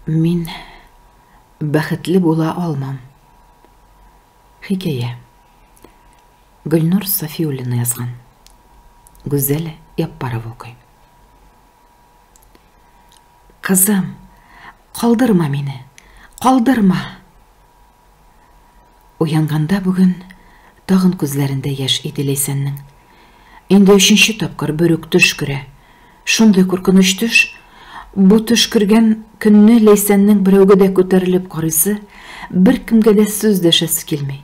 Мин бәхетле була алмам. Хикәя. Гөлнур Сафиуллина язган. Гүзәл Яппарова укый. Кызым, калдырма мине, калдырма! Уянганда бүген тагын күзләрендә яшь иде Ләйсәннең. Инде өченче тапкыр бер үк төш керә. Шундый куркыныч төш. Бу төш кергән көнне Ләйсәннең берәүгә дә күтәрелеп карыйсы, беркемгә дә сүз дәшәсе килми.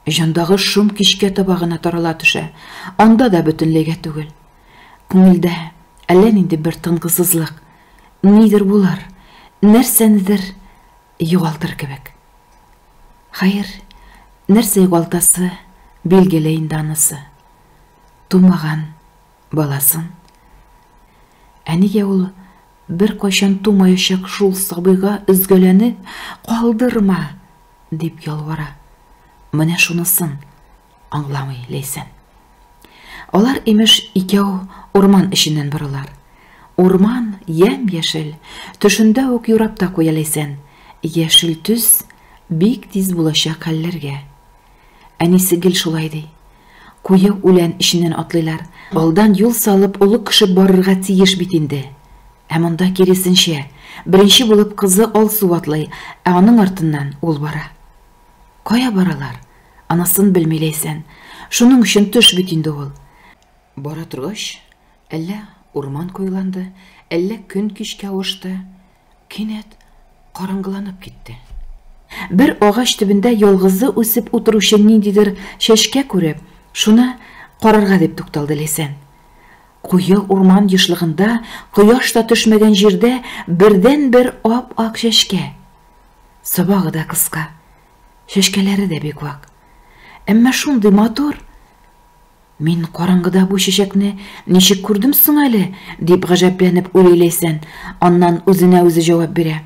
Җандагы шом кичкә таба гына тарала төшә, анда да бөтенләйгә түгел. Күңелдә әллә нинди бер тынгысызлык, нидер булыр, нәрсәнедер югалтыр кебек. Хәер, нәрсә югалтасы билгеле инде анысы. Тумаган баласын. Ә нигә ул беркайчан тумаячак шул сабыйга өзгәләнеп, калдырма, дип ялвара. Менә шунысын аңламый Ләйсән. Алар, имеш, икәү урман эченнән баралар. Урман ямь-яшел, төшендә үк юрап та куя Ләйсән. Яшел төс бик тиз булачак хәлләргә. Әнисе гел шулай ди. Куе үлән эченнән атлыйлар. Алдан юл салып олы кеше барырга тиеш бит инде. Ә монда киресенчә, беренче булып кызы Алсу атлый, ә аның артыннан ул бара. Кая баралар? Анысын белми Ләйсән. Шуның өчен төш бит инде ул. Бара торгач, әллә урман куеланды, әллә көн кичкә авышты, кинәт караңгыланып китте. Бер агач төбендә ялгызы үсеп утыручы ниндидер чәчкә күреп, шуны карарга дип тукталды Ләйсән. Куе урман ешлыгында, кояш та төшмәгән җирдә бердәнбер ап-ак чәчкә. Сабагы да кыска, чәчкәләре дә бик вак. Әмма шундый матур. Мин караңгыда бу чәчәкне ничек күрдем соң әле, дип гаҗәпләнеп уйлый Ләйсән, аннан үзенә үзе җавап бирә.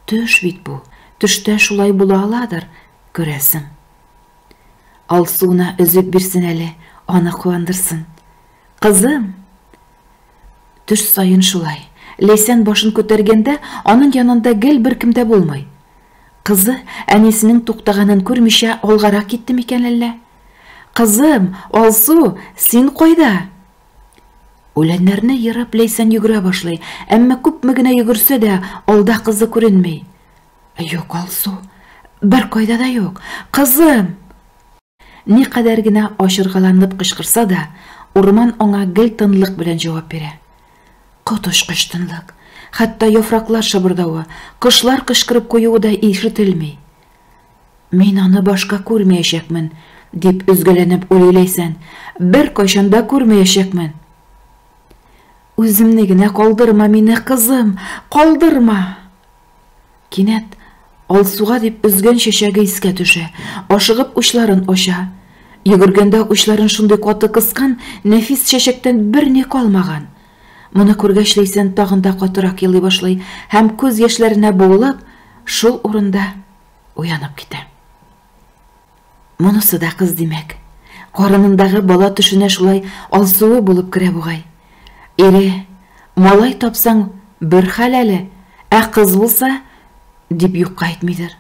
Төш бит бу, төштә шулай була аладыр, күрәсең. Алсуына өзеп бирсен әле, аны куандырсын. Кызым! Төш саен шулай. Ләйсән башын күтәргәндә, аның янында гел беркем дә булмый. Кызы, әнисенең туктаганын күрмичә, алгарак китте микән әллә? Кызым, Алсу, син кайда? Үләннәрне ерып Ләйсән йөгерә башлый, әмма күпме генә йөгерсә дә, алда кызы күренми. Юк, Алсу, бер кайда да юк. Кызым! Никадәр генә ачыргаланып кычкырса да, урман аңа гел тынлык белән җавап бирә. Коточкыч тынлык. Хәтта яфраклар шыбырдавы, кошлар кычкырып куюы да ишетелми. Мин аны башка күрмәячәкмен, дип өзгәләнеп уйлый Ләйсән. Беркайчан да күрмәячәкмен. Үземне генә калдырма мине, кызым, калдырма! Кинәт Алсуга дип өзгән чәчәге искә төшә, ашыгып учларын ача. Йөгергәндә учларын шундый каты кыскан, нәфис чәчәктән берни калмаган. Моны күргәч, Ләйсән тагын да катырак елый башлый һәм күз яшьләренә буылып, шул урында уянып китә. Монысы да кыз димәк. Карынындагы бала төшенә шулай алсуы булып керә бугай. Ире, малай тапсаң, бер хәл әле, ә кыз булса, дип юкка әйтмидер.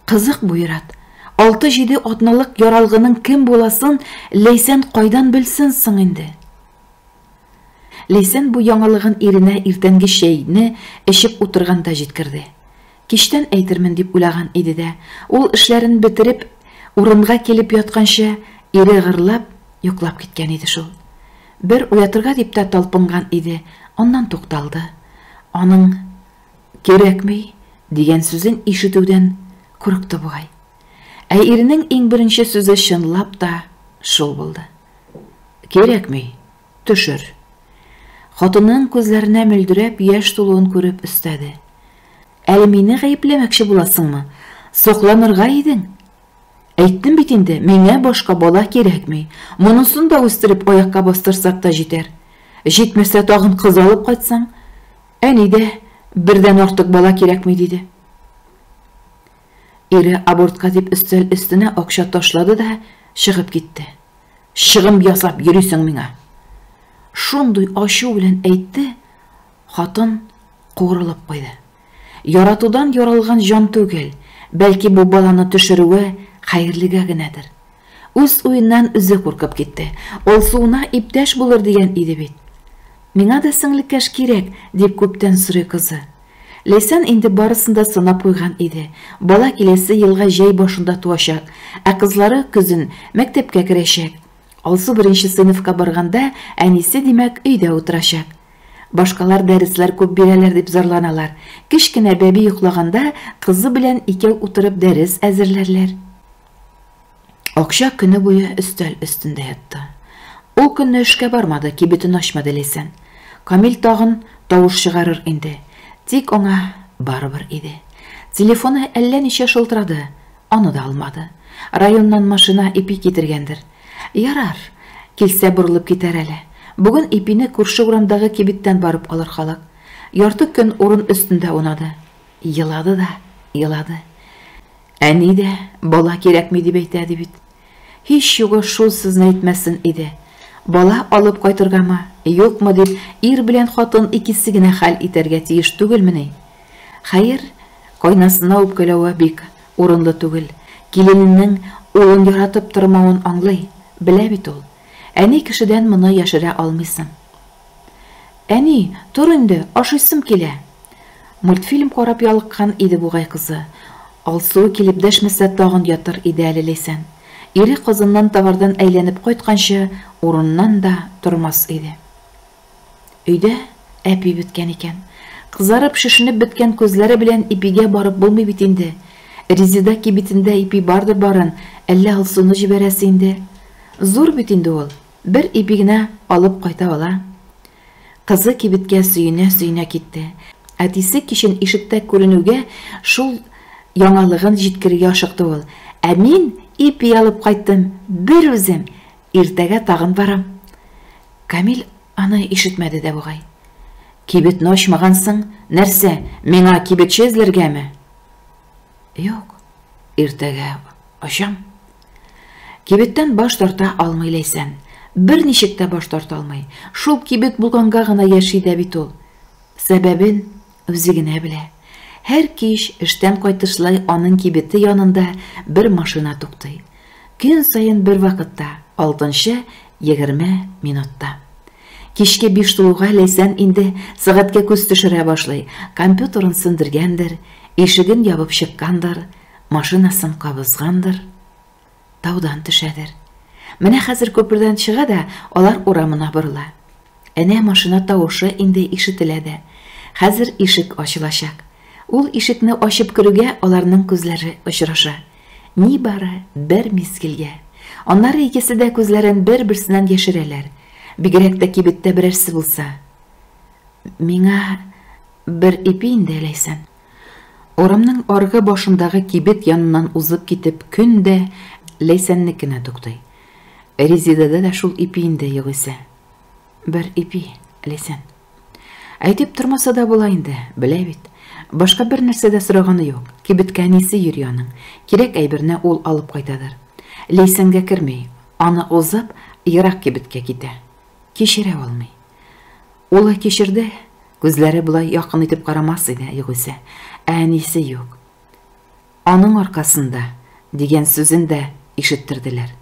Кызык бу ир-ат. Алты-җиде атналык яралгының кем буласын Ләйсән кайдан белсен соң инде? Ләйсән бу яңалыгын иренә иртәнге чәйне эчеп утырганда җиткерде. Кичтән әйтермен дип уйлаган иде дә, ул эшләрен бетереп, урынга килеп ятканчы, ире гырлап йоклап киткән иде шул. Бер уятырга дип тә талпынган иде, аннан тукталды. Аның Кирәкми дигән сүзен ишетүдән курыкты бугай. Ә иренең иң беренче сүзе чынлап та шул булды. Кирәкми, төшер. Хатынның күзләренә мөлдерәп яшь тулуын күреп өстәде. Әле мине гаепләмәкче буласыңмы? Сокланырга идең. Әйттем бит инде, миңа башка бала кирәкми. Монысын да үстереп аякка бастырсак та җитәр. Җитмәсә тагын кыз алып кайтсаң, әни дә бердән артык бала кирәкми диде. Ире абортка дип өстәл өстенә акча ташлады да чыгып китте. Чыгым ясап йөрисең миңа. Шундый ачу белән әйтте, хатын куырылып куйды. Яратудан яралган җан түгел, бәлки бу баланы төшерүе хәерлегә генәдер. Үз уеннан үзе куркып китте. Алсуына иптәш булыр дигән иде бит. Миңа да сеңлекәш кирәк, дип күптән сорый кызы. Ләйсән инде барысын да санап куйган иде. Бала киләсе елга җәй башында туачак, ә кызлары көзен мәктәпкә керәчәк. Алсу беренче сыйныфка барганда, әнисе, димәк, өйдә утырачак. Башкалар дәресләр күп бирәләр дип зарланалар. Кечкенә бәби йоклаганда, кызы белән икәү утырып дәрес әзерләрләр. Акча көне буе өстәл өстендә ятты. Ул көнне эшкә бармады, кибетен ачмады Ләйсән. Камил тагын тавыш чыгарыр инде. Тик аңа барыбер иде. Телефоны әллә ничә шылтырады, аны да алмады. Районнан машина ипи китергәндер. Ярар, килсә борылып китәр әле. Бүген ипине күрше урамдагы кибеттән барып алыр халык. Ярты көн урын өстендә аунады. Елады да елады. Әни дә бала кирәкми дип әйтә ди бит. Һич югы шул сүзне әйтмәсен иде. Бала алып кайтыргамы, юкмы дип ир белән хатын икесе генә хәл итәргә тиеш түгелмени? Хәер, кайнасына үпкәләве бик урынлы түгел. Килененең улын яратып тормавын аңлый, белә бит ул. Әни кешедән моны яшерә алмыйсың. Әни, тор инде, ашыйсым килә. Мультфильм карап ялыккан иде бугай кызы. Алсуы килеп дәшмәсә тагын ятыр иде әле Ләйсән. Ире Казаннан товардан әйләнеп кайтканчы урыннан да тормас иде. Өйдә әпи беткән икән. Кызарып, шешенеп беткән күзләре белән ипигә барып булмый бит инде. Резеда кибетендә ипи бардыр барын, әллә Алсуны җибәрәсе инде. Зур бит инде ул, бер ипи генә алып кайта ала. Кызы кибеткә сөенә-сөенә китте. Әтисе кичен ишектә күренүгә шул яңалыгын җиткерергә ашыкты ул. Ә мин ипи алып кайттым, бер үзем. Иртәгә тагын барам. Камил аны ишетмәде дә бугай. Кибетне ачмагансың, нәрсә, миңа кибетче эзләргәме? Юк, иртәгә ачам. Кибеттән баш тарта алмый Ләйсән. Берничек тә баш тарта алмый. Шул кибет булганга гына яши дә бит ул. Сәбәбен үзе генә белә. Һәр кич эштән кайтышлай аның кибете янында бер машина туктый. Көн саен бер вакытта, алтынчы 20 минутта. Кичке 5 тулуга Ләйсән инде сәгатькә күз төшерә башлый. Компьютерын сүндергәндер, ишеген ябып чыккандыр, машинасын кабызгандыр, таудан төшәдер. Менә хәзер күпердән чыга да алар урамына борыла. Әнә машина тавышы инде ишетелә дә. Хәзер ишек ачылачак. Ул ишекне ачып керүгә аларның күзләре очраша. Нибары бер мизгелгә. Аннары икесе дә күзләрен бер-берсеннән яшерәләр. Бигрәк тә кибеттә берәрсе булса. Миңа бер ипи инде, Ләйсән. Урамның аргы башындагы кибет яныннан узып китеп, көн дә Ләйсәннекенә туктый. Резидада да шул ипи инде югыйсә. Бер ипи, Ләйсән. Әйтеп тормаса да була инде, белә бит. Башка бер нәрсә дә сораганы юк. Кибеткә әнисе йөри аның. Кирәк әйберне ул алып кайтадыр. Ләйсәнгә керми, аны узып, ерак кибеткә китә. Кичерә алмый. Улы кичерде, күзләре болай якын итеп карамас иде югыйсә. Ә әнисе юк. Аның аркасында дигән сүзен дә ишеттерделәр.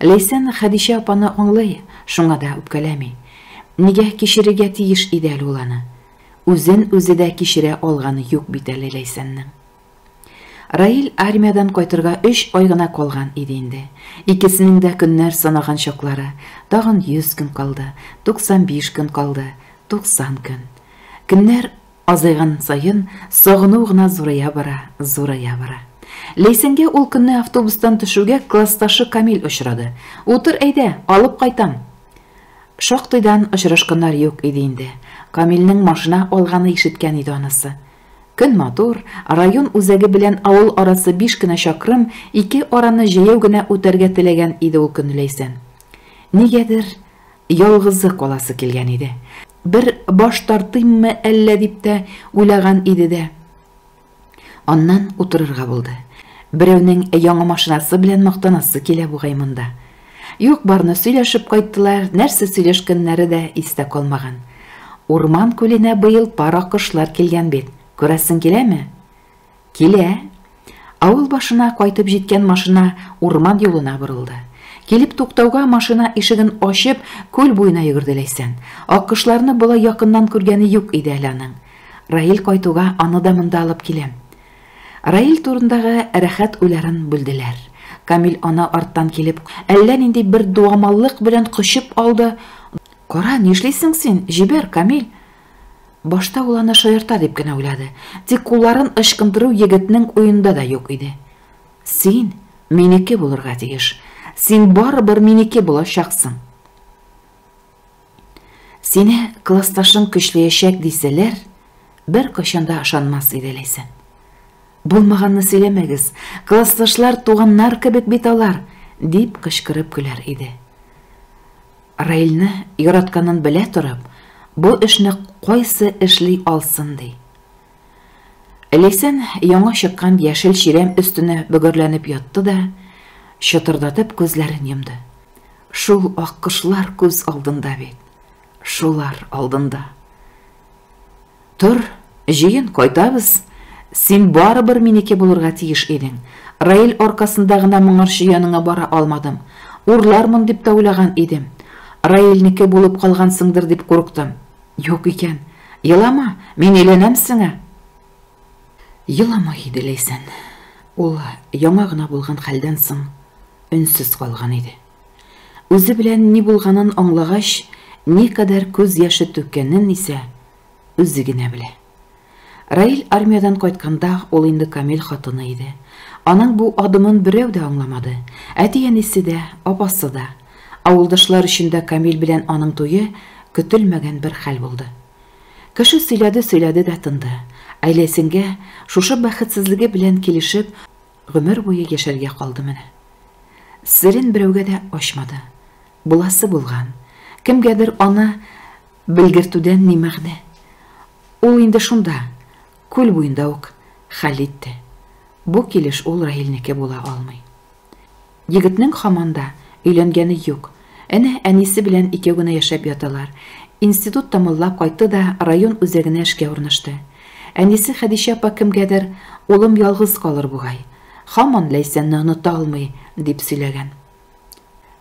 Ләйсән Хәдичә апаны аңлый, шуңа да үпкәләми. Нигә кичерергә тиеш иде әле ул аны? Үзен үзе дә кичерә алганы юк бит әле Ләйсәннең. Раил армиядән кайтырга 3 ай гына калган иде инде. Икесенең дә көннәр санаган чаклары. Тагын 100 көн калды, 95 көн калды, 90 көн. Көннәр азайган саен сагыну гына зурая бара, зурая бара. Ләйсәнгә ул көнне автобустан төшүгә классташы Камил очрады. Утыр әйдә, алып кайтам. Шактыйдан очрашканнар юк иде инде. Камилнең машина алганы ишеткән иде анысы. Көн матур, район үзәге белән авыл арасы 5 кенә чакрым, ике араны җәяү генә үтәргә теләгән иде ул көнне Ләйсән. Нигәдер ялгызы каласы килгән иде. Бер баш тартыйммы әллә дип тә уйлаган иде дә. Аннан утырырга булды. Берәүнең яңа машинасы белән мактанасы килә бугай монда. Юк барны сөйләшеп кайттылар, нәрсә сөйләшкәннәре дә истә калмаган. Урман күленә быел пар аккошлар килгән бит. Күрәсең киләме? Килә. Авыл башына кайтып җиткән машина урман юлына борылды. Килеп туктауга машина ишеген ачып, күл буена йөгерде Ләйсән. Аккошларны болай якыннан күргәне юк иде әле аның. Раил кайтуга аны да монда алып киләм. Раил турындагы рәхәт уйларын бүлделәр. Камил аны арттан килеп, әллә нинди бер дуамаллык белән кочып алды. Кара, нишлисең син? Җибәр, Камил! Башта ул аны шаярта дип кенә уйлады. Тик кулларын ычкындыру егетнең уенда да юк иде. Син минеке булырга тиеш. Син барыбер минеке булачаксың. Сине классташың көчләячәк дисәләр, беркайчан да ышанмас иде Ләйсән. Булмаганны сөйләмәгез, классташлар туганнар кебек бит алар, дип кычкырып көләр иде. Раилне яратканын белә торып, бу эшне кайсы эшли алсын ди. Ләйсән яңа чыккан яшел чирәм өстенә бөгәрләнеп ятты да, чытырдатып күзләрен йомды. Шул аккошлар күз алдында бит. Шулар алдында. Тор, җыен, кайтабыз. Син барыбер минеке булырга тиеш идең. Раил аркасында гына моңарчы яныңа бара алмадым. Урлармын дип тә уйлаган идем. Раилнеке булып калгансыңдыр дип курыктым. Юк икән. Елама, мин өйләнәм сиңа. Еламый иде Ләйсән. Ул яңа гына булган хәлдән соң өнсез калган иде. Үзе белән ни булганын аңлагач, никадәр күз яше түккәнен исә үзе генә белә. Раил армиядән кайтканда ул инде Камил хатыны иде. Аның бу адымын берәү дә аңламады. Әти-әнисе дә, апасы да. Авылдашлар өчен дә Камил белән аның туе көтелмәгән бер хәл булды. Кеше сөйләде-сөйләде дә тынды. Ә Ләйсәнгә шушы бәхетсезлеге белән килешеп, гомер буе яшәргә калды менә. Серен берәүгә дә ачмады. Буласы булган. Кемгәдер аны белгертүдән ни мәгънә? Ул инде шунда, күл буенда ук хәл итте. Бу килеш ул Раилнеке була алмый. Егетнең һаман да өйләнгәне юк. Әнә әнисе белән икәү генә яшәп яталар. Институт тәмамлап кайтты да район үзәгенә эшкә урнашты. Әнисе Хәдичә апа кемгәдер, Улым ялгыз калыр бугай. Һаман Ләйсәнне оныта алмый, дип сөйләгән.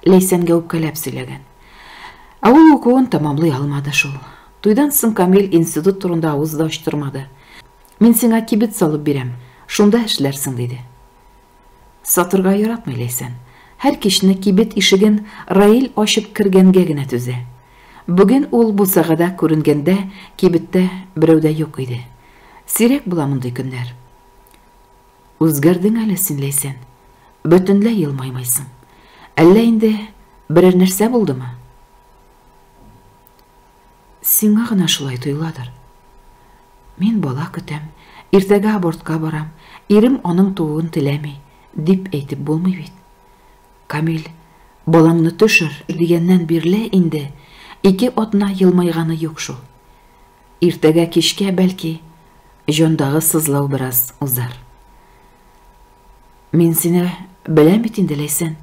Ләйсәнгә үпкәләп сөйләгән. Ә ул укуын тәмамлый алмады шул. Туйдан соң Камил институт турында авыз да ачтырмады. Мин сиңа кибет салып бирәм, шунда эшләрсең, диде. Сатырга яратмый Ләйсән. Һәр кичне кибет ишеген Раил ачып кергәнгә генә түзә. Бүген ул бусагада күренгәндә кибеттә берәү дә юк иде. Сирәк була мондый көннәр. Үзгәрдең әле син, Ләйсән. Бөтенләй елмаймайсың. Әллә инде берәр нәрсә булдымы? Сиңа гына шулай тоеладыр. Мин бала көтәм, иртәгә абортка барам, ирем аның тууын теләми, дип әйтеп булмый бит. Камил, балаңны төшер, дигәннән бирле инде ике атна елмайганы юк шул. Иртәгә кичкә, бәлки, җандагы сызлау бераз узар. Мин сине беләм бит инде, Ләйсән.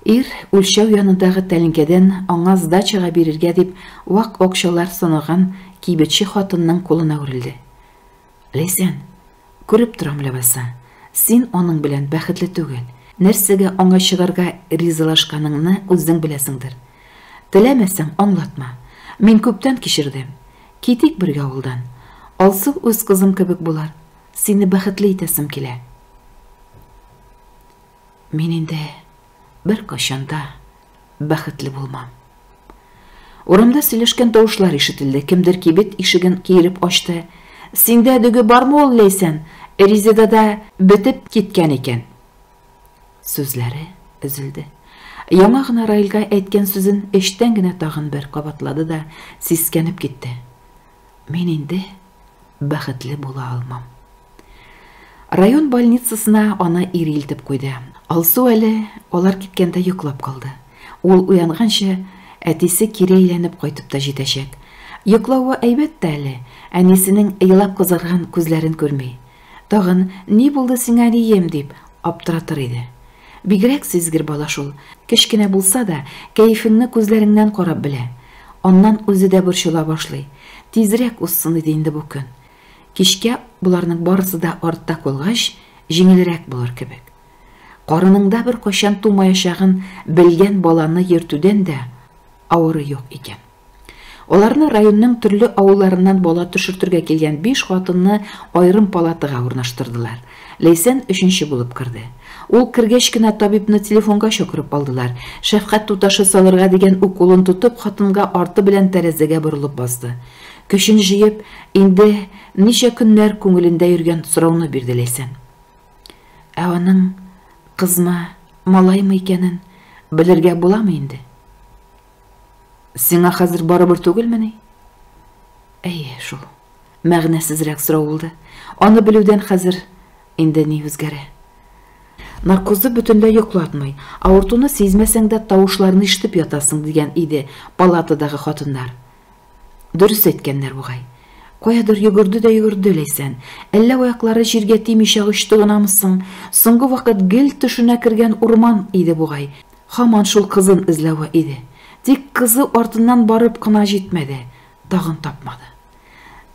Ир үлчәү янындагы тәлинкәдән аңа сдачага бирергә дип вак акчалар санаган кибетче хатынның кулына үрелде. Ләйсән, күреп торам ләбаса, син аның белән бәхетле түгел. Нәрсәгә аңа чыгарга ризалашканыңны үзең беләсеңдер. Теләмәсәң, аңлатма. Мин күптән кичердем. Китик бергә авылдан. Алсу үз кызым кебек булар. Сине бәхетле итәсем килә. Мин инде беркайчан да бәхетле булмам. Урамда сөйләшкән тавышлар ишетелде. Кемдер кибет ишеген киереп ачты. Синдә дөге бармы ул, Ләйсән? Резедада бетеп киткән икән. Сүзләре өзелде. Яңа гына Раилгә әйткән сүзен эчтән генә тагын бер кабатлады да сискәнеп китте. Мин инде бәхетле була алмам. Район больницасына аны ир илтеп куйды. Алсу әле алар киткәндә йоклап калды. Ул уянганчы әтисе кире әйләнеп кайтып та җитәчәк. Йоклавы әйбәт тә әле, әнисенең елап кызарган күзләрен күрми. Тагын ни булды сиңа, әнием, дип аптыратыр иде. Бигрәк сизгер бала шул. Кечкенә булса да, кәефеңне күзләреңнән карап белә. Аннан үзе дә борчыла башлый. Тизрәк узсын иде инде бу көн. Кичкә боларның барысы да артта калгач, җиңелрәк булыр кебек. Карыныңда беркайчан тумаячагын белгән баланы йөртүдән дә авыры юк икән. Аларны районның төрле авылларыннан бала төшертергә килгән биш хатынны аерым палатага урнаштырдылар. Ләйсән өченче булып керде. Ул кергәч кенә табибны телефонга чакырып алдылар. Шәфкать туташы салырга дигән уколын тотып, хатынга арты белән тәрәзәгә борылып басты. Көчен җыеп, инде ничә көннәр күңелендә йөргән сорауны бирде Ләйсән. Ә аның кызмы, малаймы икәнен белергә буламы инде? Сиңа хәзер барыбер түгелмени? Әйе, шул. Мәгънәсезрәк сорау булды. Аны белүдән хәзер инде ни үзгәрә? Наркозы бөтенләй йоклатмый, авыртуны сизмәсәң дә тавышларны ишетеп ятасың, дигән иде палатадагы хатыннар. Дөрес әйткәннәр бугай. Каядыр йөгерде дә йөгерде Ләйсән. Әллә аяклары җиргә тимичә очты гынамы соң? Соңгы вакыт гел төшенә кергән урман иде бугай. Һаман шул кызын эзләве иде. Тик кызы артыннан барып кына җитмәде, тагын тапмады.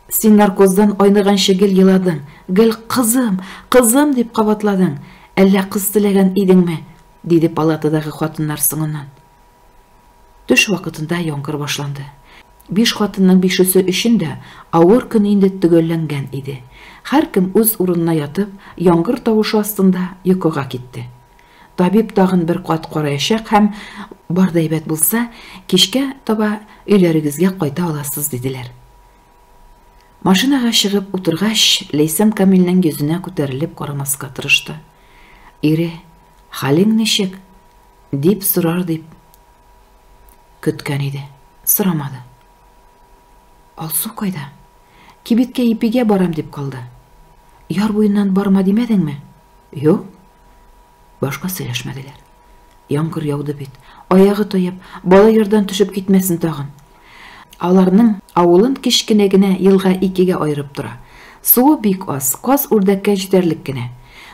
Син наркоздан айныганчы гел еладың, гел кызым, кызым дип кабатладың. Әллә кыз теләгән идеңме? диде палатадагы хатыннар соңыннан. Төш вакытында яңгыр башланды. Биш хатынның бишесе өчен дә авыр көн инде төгәлләнгән иде. Һәркем үз урынына ятып, яңгыр тавышы астында йокыга китте. Табиб тагын бер кат караячак һәм, бар да әйбәт булса, кичкә таба өйләрегезгә кайта аласыз, диделәр. Машинага чыгып утыргач, Ләйсән Камилнең йөзенә күтәрелеп карамаска тырышты. Ире, Хәлең ничек? дип сорар дип көткән иде, сорамады. Алсу кайда? Кибеткә ипигә барам дип калды. Яр буеннан барма димәдеңме? Юк. Башка сөйләшмәделәр. Яңгыр яуды бит. Аягы таеп, бала ярдан төшеп китмәсен тагын. Аларның авылын кечкенә генә елга икегә аерып тора. Суы бик аз, каз-үрдәккә җитәрлек кенә.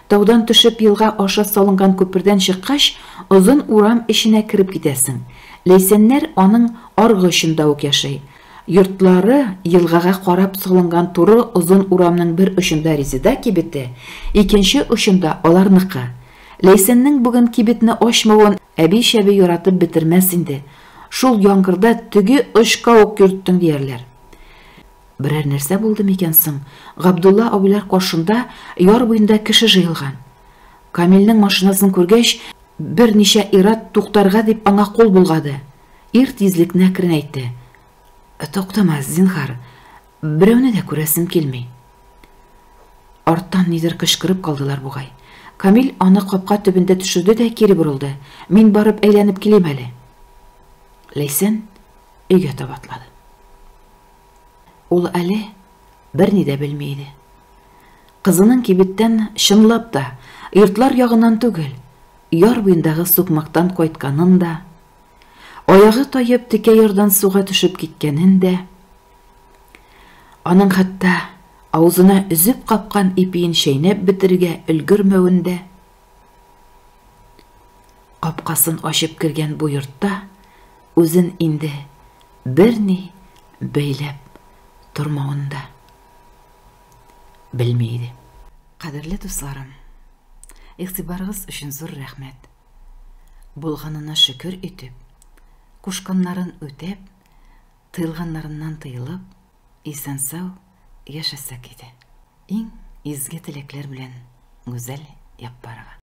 Таудан төшеп елга аша салынган күпердән чыккач, озын урам эченә кереп китәсең. Ләйсәннәр аның аргы очында ук яши. Йортлары елгага карап салынган туры озын урамның бер очында Резеда кибете, икенче очында аларныкы. Ләйсәннең бүген кибетне ачмавын әби-чәби яратып бетермәс инде. Шул яңгырда теге очка ук йөрттең диярләр. Берәр нәрсә булды микән соң? Габдулла абыйлар каршында яр буенда кеше җыелган. Камилнең машинасын күргәч, берничә ир-ат туктарга дип аңа кул болгады. Ир тизлекне әкренәйтте. Туктама, зинһар, берәүне дә күрәсем килми. Арттан нидер кычкырып калдылар бугай. Камил аны капка төбендә төшерде дә кире борылды. Мин барып әйләнеп килим әле. Ләйсән өйгә таба атлады. Ул әле берни дә белми иде. Кызының кибеттән чынлап та йортлар ягыннан түгел, яр буендагы сукмактан кайтканын да, аягы таеп текә ярдан суга төшеп киткәнен дә, аның хәтта авызына өзеп капкан ипиен чәйнәп бетерергә өлгермәвен дә, капкасын ачып кергән бу йортта үзен инде берни бәйләп тормавын да белми иде. Кадерле дусларым, игътибарыгыз өчен зур рәхмәт. Булганына шөкер итеп, кушканнарын үтәп, тыелганнарыннан тыелып, исән-сау яшәсәк иде. Иң изге теләкләр белән Гүзәл Яппарова.